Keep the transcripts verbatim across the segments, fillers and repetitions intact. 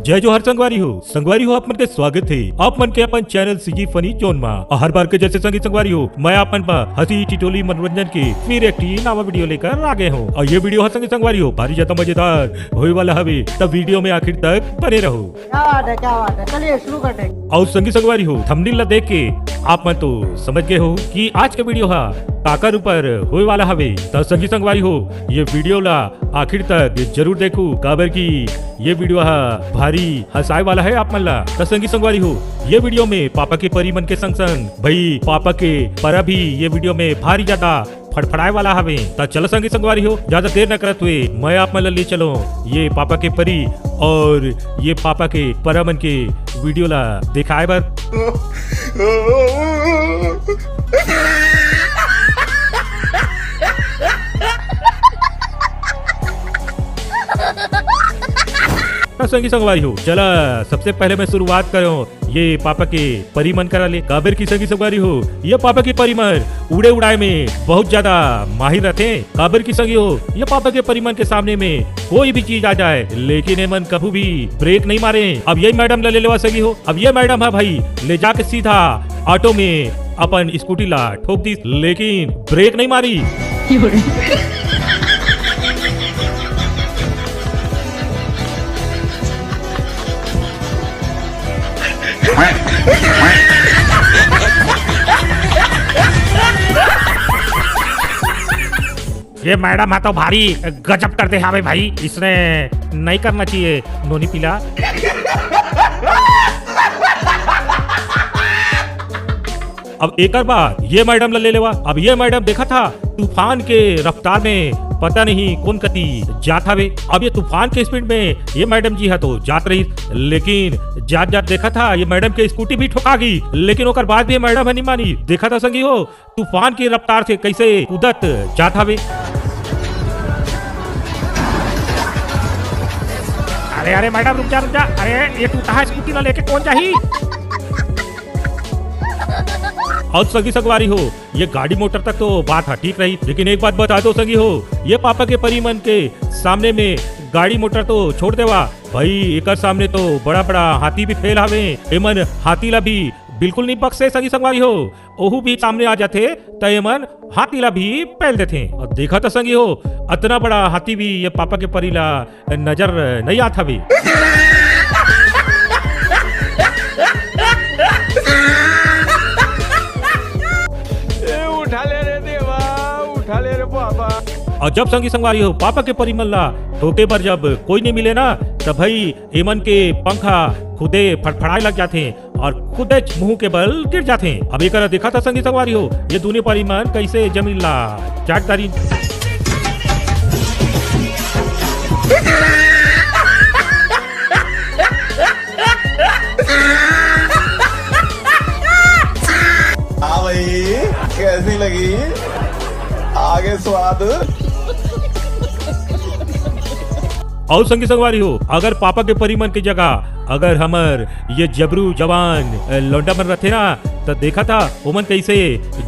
जय जोहार संगवारी हो, संगवारी हो, आप मन के स्वागत हे आप मन के अपन चैनल सीजी फनी जोन मा। अउ हर बार के जैसे संगी संगवारी हो, मैं आप मन बर हंसी टिटोली मनोरंजन के फिर एक ठी नवा वीडियो लेकर आ गए हों। अउ ये वीडियो ह संगी संगवारी हो भारी ज्यादा मजेदार होए वाला हवे, त वीडियो में आखिर तक बने रहो। क्या बात है, क्या बात है। चलिए शुरू करते हैं। अउ संगी संगवारी हो, थंबनेल ला देख के आप मन तो समझ गए हो कि आज के वीडियो हा काकर ऊपर होए वाला हवे। त संगी संगवारी हो, ये वीडियो ला आखिर तक जरूर देखू, काबर कि ये वीडियो हा भारी हंसाए वाला है आप मन ला। त संगी संगवारी हो, ये वीडियो में पापा के परी मन के संग संग भाई पापा के परा भी ये वीडियो में भारी ज्यादा फड़फड़ाए वाला हवे। त चलो संगी संगवारी हो, ज्यादा देर न करत हुए मैं आप मन ला ले चलो ये पापा के परी और ये पापा के परा मन के वीडियो ला दिखाए बर। त संगी संगवारी हो, चला सबसे पहले मैं शुरुआत करूँ ये पापा के परी मन करा ले। काबर की संगी संगवारी हो, ये पापा के परी मन उड़े उड़ाए में बहुत ज्यादा माहिर रथे। काबर की संगी हो, ये पापा के परी मन के सामने में कोई भी चीज आ जाए, लेकिन एमन कभू भी ब्रेक नहीं मारे। अब ये मैडम ला ले लेवा संगी हो। अब ये मैडम है भाई, ले जाके सीधा ऑटो में अपन स्कूटी ला ठोक दी, लेकिन ब्रेक नहीं मारी। ये मैडम हा तो भारी गजब कर दे हावे भाई, इसने नहीं करना चाहिए नोनी पीला। अब एकर बाद ये मैडम ला ले लेवा। अब ये मैडम देखा था तूफान के रफ्तार में पता नहीं कौन कती जात हवे। अब ये तूफान के स्पीड में ये मैडम जी हा तो जात रही, लेकिन जात जात देखा था ये मैडम के स्कूटी भी ठोका गई, लेकिन ओकर बाद भी ये मैडम हा नहीं मानी। देखा था संगी हो, तूफान की रफ्तार से कैसे कूदत जात हवे। अरे, अरे मैडम, रुक जा, रुक जा। अरे, ये टूटा स्कूटी ला लेके कौन जाही? अउ संगी संगवारी हो, ये गाड़ी मोटर तक तो बात हा ठीक रही, लेकिन एक बात बता दो संगी हो, ये पापा के परी मन के सामने में गाड़ी मोटर तो छोड़ देवा भाई, एकर सामने तो बड़ा बड़ा हाथी भी फेल हवे। एमन हाथी ला भी बिल्कुल नहीं बख्से संगी संगवारी हो, ओहू भी सामने आ जाथे त एमन हाथी ला भी पेल देथे। अउ देखा त संगी हो, अतना बड़ा हाथी भी ये पापा के परी ला नजर नहीं आत हवे। ए, उठा ले रे देवा, उठा ले रे बाबा। अउ जब संगी संगवारी हो पापा के परी मन ला ठोके बर जब कोई नहीं मिले ना, त भाई एमन के पंखा खुदे फड़फड़ाए लग जाथे अउ खुदे मुंह के बल गिर जाथे। अब एकर देखा था संगी संगवारी हो, ये दूने परी मन कैसे जमीन ला चाट डारी। हाँ भाई, कैसी लगी? आगे स्वाद। अउ संगी संगवारी हो, अगर पापा के परी मन के जगह अगर हमर ये जबरू जवान, अ, लौंडा मन रथे ना, त देखा था ओमन कैसे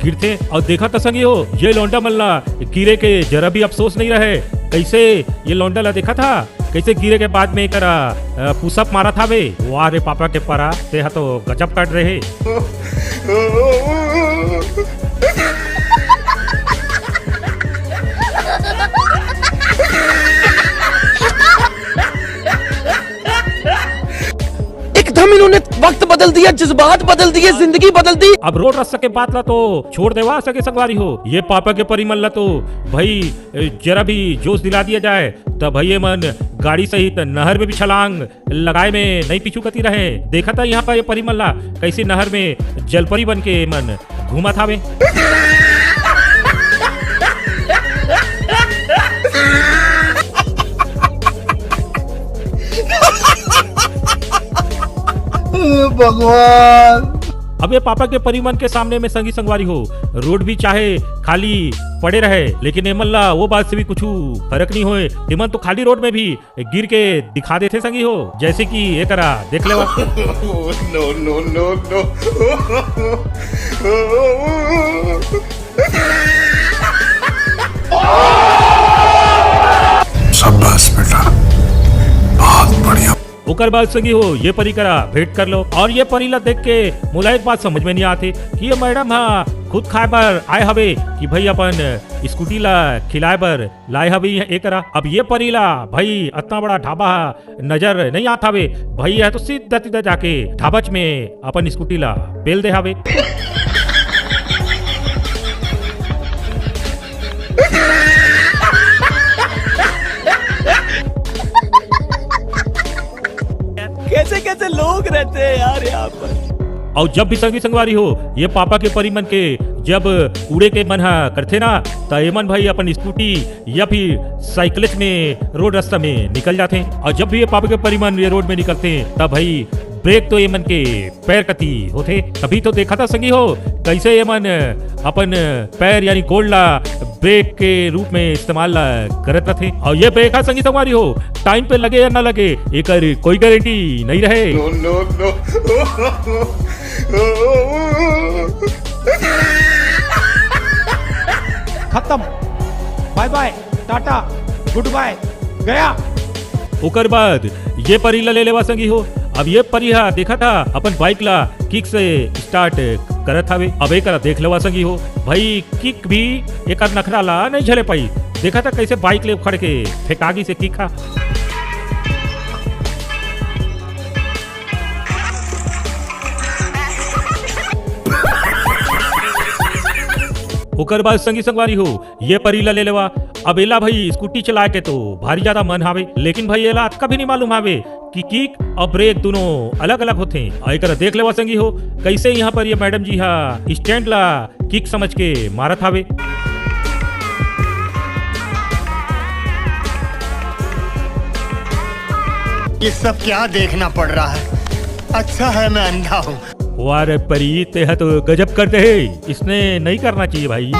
गिरथे। अउ देखा था संगी हो, ये लौंडा मन ला गिरे के जरा भी अफसोस नहीं रहे। कैसे ये लौंडा ला देखा था, कैसे गिरे के बाद में एकरा, अ, पुशअप मारा था बे। वाह रे पापा के परा, ते हा तो गजब काट रहे। एकदम इन्होंने वक्त बदल दिया, जज्बात बदल दिए, जिंदगी बदल दी। अब रोड रस्ता के बात ला तो छोड़ देवा सके संगवारी हो, ये पापा के परी मन ला तो भाई जरा भी जोश दिला दिया जाए, त भाई एमन गाड़ी सहित नहर में भी छलांग लगाए में नहीं पीछू कती रहे। देखा था यहाँ पर ये परी मन ला कैसे नहर में जलपरी बन के एमन घूमत हावे। भगवान। अब ये पापा के परी मन के सामने में संगी संगवारी हो, रोड भी चाहे खाली पड़े रहे, लेकिन एमन ला वो बात से भी कुछ फर्क नहीं होए। एमन तो खाली रोड में भी गिर के दिखा देथे संगी हो, जैसे कि एकरा देख लेवा। No, no, no, no। शाबाश बेटा, बहुत बढ़िया। ओकर बाद संगी हो, ये परी करा भेंट कर लो। और ये परी ला देख के मोला एक बात समझ में नहीं आते कि ये मैडम हा खुद खाए बर आए हवे कि भाई अपन स्कूटी ला खिलाए बर लाए हवे ये करा। अब ये परी ला भाई अतना बड़ा ढाबा हा नजर नहीं आत हवे। भाई यह तो सीधा सीधा जाके ढाबच में अपन स्कूटी ला पेल दे हवे। कैसे कैसे लोग रहते हैं यार यहाँ पर। और जब भी संगी संगवारी हो, ये पापा के परी मन के जब उड़े के मन हा करथे ना, त एमन भाई अपन स्कूटी या फिर साइकिलेज में रोड रास्ता में निकल जाथे। और जब भी ये पापा के परी मन ये रोड में निकलथे, तब भाई ब्रेक तो एमन के पैर कती होथे। तभी तो देखा था संगी हो, कैसे एमन अपन पैर यानी गोड़ ला ब्रेक के रूप में इस्तेमाल ला करत रथे। और ये ब्रेक हा संगी संगवारी हो, टाइम पे लगे या ना लगे, एकर कोई गारंटी नहीं रहे। No, no, no। खत्म। बाय बाय, टाटा, गुड बाय, गया। ओकर बाद ये परी ला ले लेवा संगी हो। अब ये परी हा देखा था अपन बाइक ला किक से स्टार्ट करत हवे। अब एकरा देख लेवा संगी हो, भाई किक भी एकर नखरा ला नहीं झेले पाई। देखा था कैसे बाइक ले उखड़ के फेंकागी से किक हा। ओकर बाद संगी संगवारी हो, ये परी ला ले लेवा। अब एला भाई स्कूटी चलाए के तो भारी ज्यादा मन हावे, लेकिन भाई एला अतका भी नहीं मालूम हावे कि किक और ब्रेक दोनों अलग-अलग होथे। और एकरा देख लेवा संगी हो, कैसे यहाँ पर ये मैडम जी हा स्टैंड ला किक समझ के मारत हावे। ये सब क्या देखना पड़ रहा है? अच्छा है मैं अंधा हूँ। वाह रे परी, तेहा तो गजब करते है, इसने नहीं करना चाहिए भाई।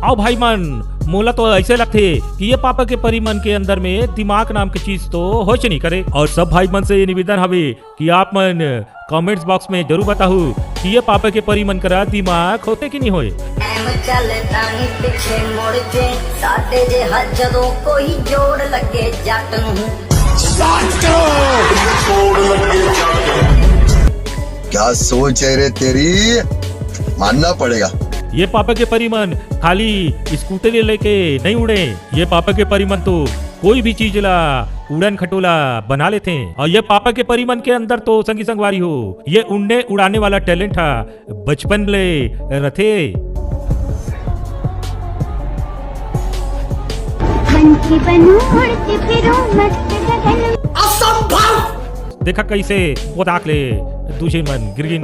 आओ भाई मन, मोला तो ऐसे लगथे कि ये पापा के परी मन के अंदर में दिमाग नाम के चीज तो होच नहीं करे। और सब भाई मन से ये निवेदन हवे कि आप मन कमेंट्स बॉक्स में जरूर बताहू कि ये पापा के परी मन करा दिमाग होथे कि नहीं होए। टाइम चले तानी पीछे मुड़ के, साडे जे हर जदों कोई जोड़ लगे जट नूं। क्या सोच है रे तेरी, मानना पड़ेगा। ये पापा के परी मन खाली स्कूटर ले लेके नहीं उड़े। ये पापा के परी मन तो कोई भी चीज ला उड़न खटोला बना लेथे। और ये पापा के परी मन के अंदर तो संगी संगवारी हो, ये उड़ने उड़ाने वाला टैलेंट हा बचपन ले रथे। पंछी बनूं उड़ती फिरूं मस्त गगन में। देखा कैसे वो दाख ले दूसरे मन गिरगिन।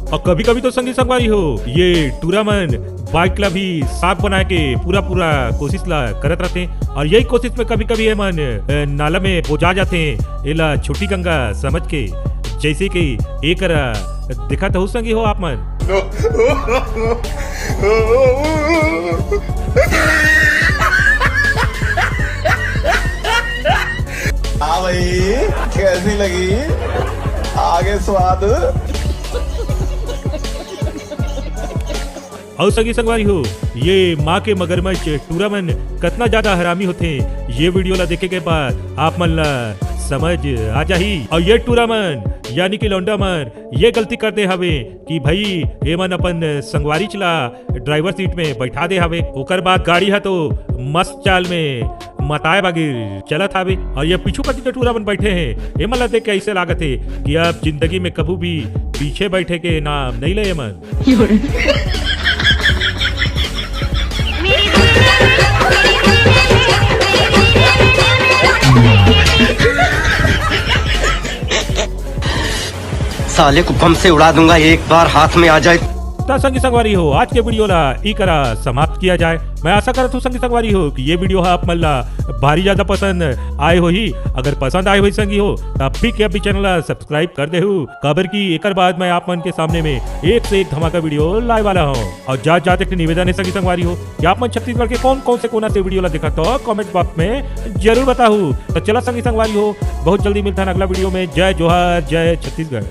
और कभी कभी तो संगी संगवारी हो, ये टूरा मन बाइक ला भी साफ बनाए के पूरा पूरा कोशिश ला करत रहते। और यही कोशिश में कभी कभी ये मन अ, नाला में बोजा जाते हैं, एला छोटी गंगा समझ के। जैसे कि एक देखा तो संगी हो आप मन। हाँ भाई, कैसी लगी? आगे स्वाद। और संगी संगवारी हो, ये माँ के मगरमच्छ टूरा मन कतना ज्यादा हरामी होथे, ये वीडियो ला देखे के बाद आप मन ला समझ आ जाही। और ये टूरा मन यानी कि लौंडा मन ये गलती करते हवे कि भाई एमन अपन संगवारीच ला ड्राइवर सीट में बैठा दे हवे। ओकर बाद गाड़ी हा तो मस्त चाल में मताए बागिर चलत हवे। और ये पीछू कति के टूरा मन बैठे हैं, एमन ला देख के ऐसे लागत है कि अब जिंदगी में कभू भी पीछे बैठे के नाम नहीं ले एमन। साले को बम से उड़ा दूंगा, एक बार हाथ में आ जाए। त संगी संगवारी हो, आज के वीडियो ला ई करा समाप्त किया जाए। मैं आशा करत हूँ संगी संगवारी हो कि ये वीडियो हा आप मन ला भारी ज्यादा पसंद आए होही। अगर पसंद आए होही संगी हो, त अभी के अभी चैनल ला सब्सक्राइब कर देहू, काबर कि एकर बाद मैं आप मन के सामने में एक से एक धमाका वीडियो लाए वाला हूँ। और जात जात एक निवेदन है संगी संगवारी हो कि आप मन छत्तीसगढ़ के कौन कौन से कोना से वीडियो ला देखत हो, कमेंट बॉक्स में जरूर बताहू। तो चला संगी संगवारी हो, बहुत जल्दी मिलता है अगला वीडियो में। जय जोहार, जय छत्तीसगढ़।